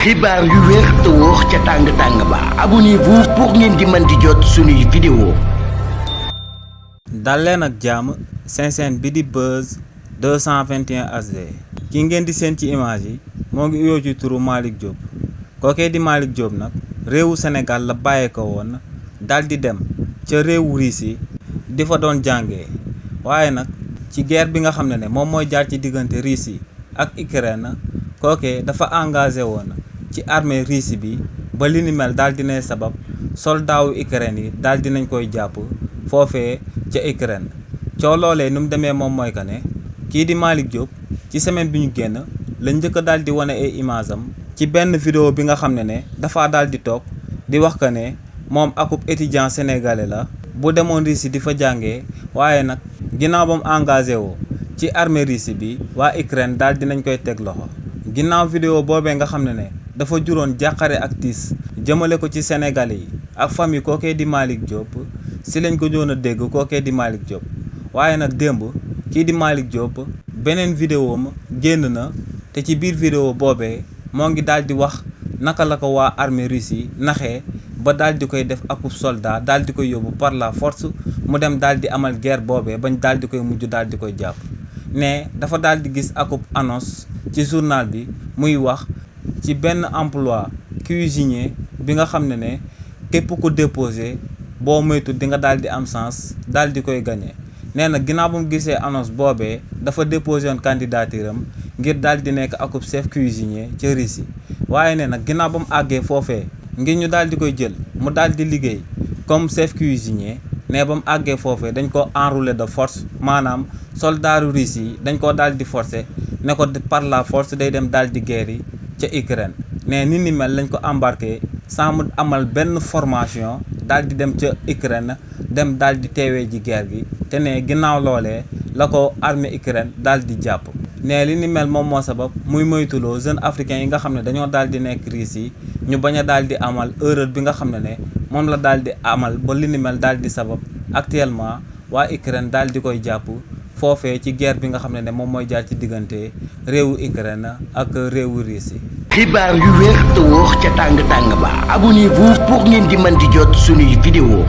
xibaar yu wér te wóor ca tàng-tàng ba abonnez-vous pour ngeen di mën di jot suñuy vidéo. dal leen ak jàmm seen chaîne bi di Buzz 221 HD ki ngeen di seen ci image yi moo ngi uyoo ci turu Malick Diop kookee di Malick Diop nag réewu Sénégal la bàyyee ko woon dal di dem ca réewu Russie di fa doon jàngee waaye nag ci guerre bi nga xam ne moom mooy jaar ci diggante Russie ak Ukraine kookee dafa engagé woon ci armée Russie bi ba li ni mel daal dinay sabab soldaawu Ukraine yi daal dinañ koy jàpp foofee ca Ukraine coow loolee nu mu demee moom mooy que ne kii di Malick Diop ci semaine bi ñu génn la njëkk a daal di wane ay image am ci benn vidéo bi nga xam ne dafa daal di toog di wax que ne moom akub étudiant sénégalais la bu demoon Russie di fa jàngee waaye nag ginnaaw ba mu engagé woo ci armée Russie bi waa Ukraine daal dinañ koy teg loxo ginnaaw vidéo boobee nga xam ne dafa juróon jàqare ak tiis jëmale ko ci Sénégalais yi ak famille kookee di Malick Diop si lañ ko doon a dégg kookee di Malick Diop waaye nag démb kii di Malick Diop beneen vidéo ma génn na te ci biir vidéo boobee moo ngi daal di wax naka la ko waa armée russe yi naxee ba daal di koy def akub soldat daal di koy yóbbu par la force mu dem daal di amal guerre boobee bañ daal di koy mujj daal di koy jàpp ne dafa daal di gis akub annonce ci journal bi muy wax ci benn emploi cuisinier bi nga xam ne képp ku déposé boo moytu di nga daal di am chance daal di koy gagné nee na ginnaaw ba mu gisee annonce boobee dafa déposé woon candidature am ngir daal di nekk akub chef cuisinier ca Russie waaye nee na ginnaaw ba mu àggee foofee ngir ñu daal di koy jël mu daal di liggéey comme chef cuisinier ne ba mu àggee foofee dañ ko enrôler de force maanaam soldaaru Russie yi dañ koo daal di forcer ne ko par la force day dem daal di guerre yi ca Ukraine ne ni ni mel lañ ko embarqué sans mu amal benn formation daal di dem ca Ukraine dem daal di teewee ji guerre gi te ne ginnaaw loolee la ko armée Ukraine daal di jàpp ne li ni mel moom moo sabab muy moytuloo jeunes africains yi nga xam ne dañoo daal di nekk Russie yi ñu bañ a daal di amal erreur bi nga xam ne moom la daal di amal ba li ni mel daal di sabab actuellement waa Ukraine daal di koy jàpp foofee ci guerre bi nga xam ne moom mooy jaar ci diggante réewu Ukraine ak réewu Russie. xibaar yu wér te wóor ca tàng-tàng ba abonnez-vous pour ngeen di mën di jot suñuy vidéo.